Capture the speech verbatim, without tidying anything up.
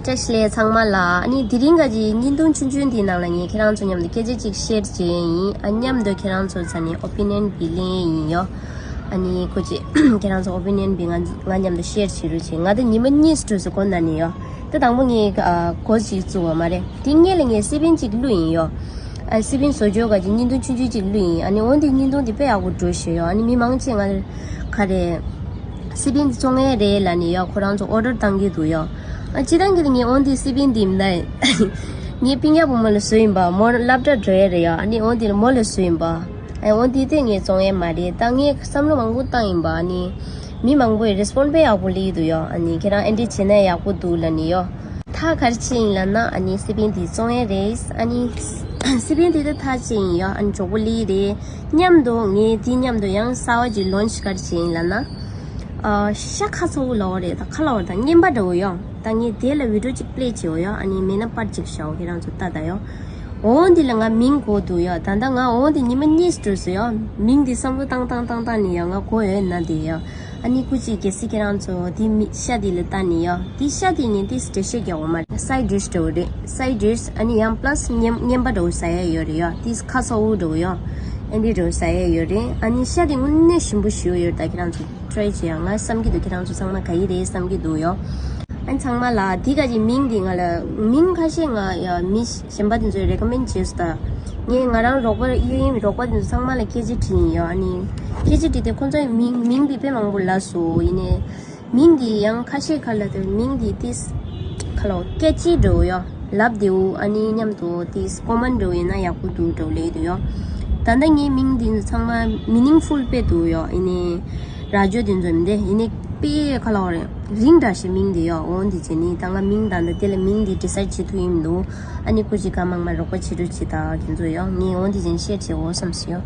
བཀྲ་ཤིས་བདེ་ལེགས་ཚང་མ་ལ། ཨ་ནི་དེ་རིང་ག་གི་བརྙན་ཐུང་ཆུང་ཆུང་འདིའི་ནང་ལ་ངས་ཁྱེད་རང་ཚོ་མཉམ་དུ་སྐད་ཆ་གཅིག་ཤེར་བྱེད་ཡིན། ཨ་མཉམ་དུ་ཁྱེད་རང་ཚོ་ཚ་ནས་ཨོ་པི་ནན་བི་ལེན་ཡིན་ཡོ། ཨ་ནི་ཁོ་ཅི་ཁྱེད་རང་ཚོ་ཨོ་པི་ནན་བི་ང་ང་མཉམ་དུ་ཤེར་བྱེད་རོགས་བྱེད། ང་ད་ཉི་མ་གཉིས་སུ་གྲོས་སུ་གོ་ན་ནི་ཡོ། ད་དང་པོ་ངས་ཨ་གོ་ཅིག་བཙུགས་པ་མ་རེད། དེ་སྔོན་ལ་ངས་སི་པིན་གཅིག་བླུགས་ཡིན་ཡོ། ཨ་སི་པིན་བཟོ་བཅོས་ག་གི་བརྙན་ཐུང་ཆུང་ཆུང་གཅིག་བླུགས་ཡིན། ཨ་ནི་འོན་ཏེ་བརྙན་ཐུང་དེ་དཔེ་ཡག་པོ་འགྲོ་ཤེས་ཡོ། ཨ་ནི་མི་མང་ཆེ་ང་ག་རེ་སི་པིན་དེ་བཙོང་ཡས་རེད་ལ་ནི་ཡོ། ཁོ་རང་ཚོ་ཨོ་ཌར་བཏང་གི་འདུག་ཡོ། ཨ་སྤྱིར་བཏང་གི་ངས་འོན་ཏེ་སི་པིན་དེ་མི་ད་ངའི་སྤུན་ཀྱག་བུ་མོ་ལ་བཟོས་ཡིན་པ། མོ་སློབ་གྲྭ་འགྲོ་ཡས་རེད་ཡོ། ཨ་ནི་འོན་ཏེ་མོ་ལ་བཟོས་ཡིན་པ། ཨ་འོན་ཏེ་དེ་ངས་བཙོང་ཡས་མ་རེད། ད་ངས་བསམ་བློ་མང་པོ་བཏང་ཡིན་པ། ཨ་ནི་མི་མང་པོས་རེ་སི་པོན་སི་དཔེ་ཡག་པོ་སླེབས་འདུག་ཡོ། ཨ་ནི་ཁྱེད་རང་ཨེ་འདྲ་བྱས་ན་ཡག་པོ་འདུག་ལ་ནི་ཡོ། ད་ག་རེ་བྱས་ཡིན་ལབ་ན། ཨ་ནི་སི་པིན་དེ་བཙོང་ཡས་རེད། ཨ་ནི་སི་པིན་དེ་ད་ད་བྱས་ཡིན་ཡོ། ཨ་ནི་མགྱོགས་པོ་སླེབས་རེད། མཉམ་དུ་ངས་དེ་མཉམ་དུ་ཡང་གསར་པ་ཅིག་ལོན་ཆི་ག་རེ་བྱས་ཡིན་ལབ་ན། ཨ་ཤ་ཁ་ཚ་བོ་ལབ་པ་རེད། ད་ཁ་ལབ་པ་རེད། ད་རྔན་པ་འདྲ་བོ་ཡོ། ད་ངས་དེ་ལ་བི་ཌི་ཡོ་ཅིག་པླེ་བྱེད་འོ་ཡོ། ཨ་ནི་མེད་ན་པར་ཅིག་བཞག་འོ། ཁྱེད་རང་ཚོ་ལྟ་ད་ཡོ། འོ་འདི་ལ་ང་མིང་གོ་འདུག་ཡོ། ད་ལྟ་ང་འོ་འདི་ཉི་མ་གཉིས་སུ་གྲོས་སོང་ཡོ། མིང་འདི་བསམ་བློ་བཏང་བཏང་བཏང་བཏང་ནི་ཡོ། ང་གོ་ཡོད་ན་འདི་ཡོ། ཨ་ནི་སྐུ་མཁྱེན། གལ་སྲིད་ཁྱེད་རང་ཚོ་འདི་མི་ཤ་འདི་ལ་ལྟ་ནི་ཡོ། འདི་ཤ་འདི་ནི་ཏིས་འགྲེལ་བཤད་རྒྱག་འོ་མ་རེད། སའི་ཌི་ཤི་འདྲ་བོ་རེད། སའི་ཌི་ཤི། ཨ་ནི་ཡང་པ་ལ་སི་རྔན་རྔན་པ་འདྲ་བོ་ཟ་ཡ་ཡོད་རེད་ཡོ། ཏིས་ཁ་ཚ་བོ་འདྲ་བོ་ཡོ། ཨེ་འདི་འདྲ་བོ་ཟ་ཡ་ཡོད་རེད། ཨ་ནི་ཤ་འདི་དངོས་གནས་ཞིམ་པོ་ཞེ་པོ་ཡོད་རེད། ད་ཁྱེད་རང་ཚོ་ཊི་རའི་བྱེད་ཡ། ང་བསམ་གྱི་འདུག་ཁྱེད་རང་ཚོ་ཚང་མ་དགའ་ཡི་རེད་བསམ་གྱི་འདུག་ཡོ། ཨ་ནི་ཚང་མ་ལ་འདི་ག་གི་མིང་འདི་ང་ལ་མིང་ཁ་ཤས་ང་ཡ་མི་གཞན་པ་དེ་ཚོས་རེ་ཀོ་མེན་ཌི་བྱས་སོང་། ད་ངས་ང་རང་རོགས་པ་གཡས་གཡོན་རོགས་པ་དེ་ཚོ་ཚང་མ་ལ་སྐད་ཆ་དྲིས་ཡིན་ཡོ། ཨ་ནི་སྐད་ཆ་དྲིས་ཏེ་ཁོང་ཚོའི་མིང་མིང་འདི་དཔེ་མང་པོ་ལབ་སོང་། ཡིན་ནའི་མིང་འདི་ཡང་ཁ་ཤས་ཁ་ལ་དེ་མིང་འདི་ཏིས་ཁ་ལོ་སྐད་ཅིག་འགྲོ་ཡོ། ལབ་བདེའུ། ཨ་ནི་མཉམ་དུ་ཏིས་ཀོ་མན་འགྲོ་ཡིན་ན་ཡག་པོ་འདུག་འགྲོ་ལེ་འདུག་ཡོ། ད་ལྟ་ངའི་མིང་འདི་ཚོ་ཚང་མ་མི་ནིང་ཕུལ་དཔེ་འདུག་ཡོ། ཡིན་ནའི་ར་ཇོ་དེ་ཚོ་མི་འདི་ཡིན་ནའི་དཔེ་ཁ་ལོ་རེད། རིང་འདྲ་ཞིག་མིང་འདི་ཡོ། འོ་འདི་བྱས་ནི་ད་ང་མིང་ད་ལྟ་དེ་ལ་མིང་འདི་ཌི་སའིཌ་བྱེད་ཐུབ་ཡིན་མི་འདུག་ཨ་ནི་སྐུ་མཁྱེན་གང་མང་མང་རོགས་པ་བྱེད་རོགས་བྱེད་ད་དེ་ཚོ་ཡོ། ངས་འོ་འདི་བྱས་ནི་ཤེར་བྱེད་འོ་བསམ་སོང་ཡོ།